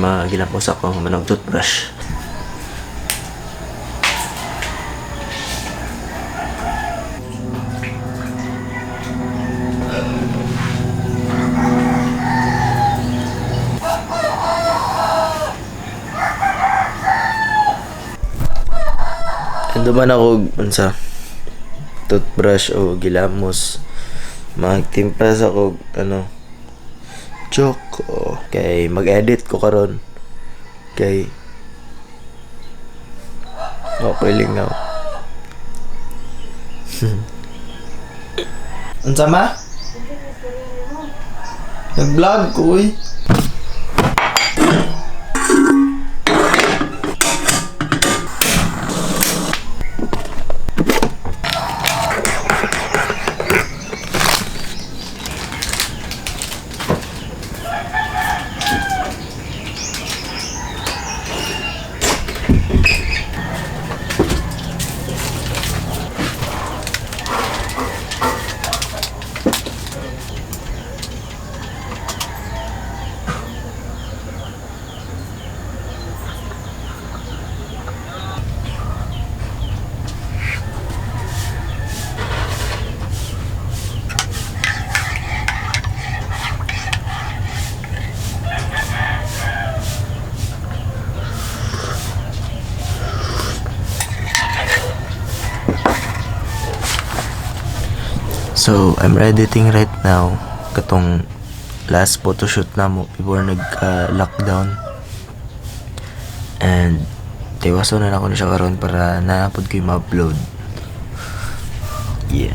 Magilamos ako manag toothbrush. Ando man ako unsa toothbrush o gilamos, magtimpla sa ako ano choco kay mag-edit ko karon kay okay lingaw. Unsa ma? Nag-vlog ko eh. So, I'm editing right now katong last photoshoot namo before nagka-lockdown. And tiwaso na nako na siya karon para naapod ko yung ma-upload. Yeah.